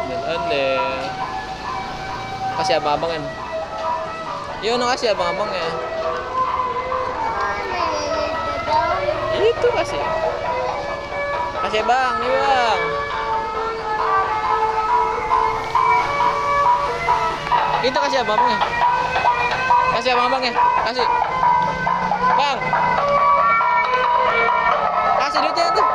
Ondel-ondel. Kasih abang-abang kan. Yuk, no, kasih abang-abang ya. Itu kasih. Kasih bang, nih bang. Itu kasih abang-abang ya. Kasih abang-abang ya. Kasih. Bang. Kasih duitnya tuh.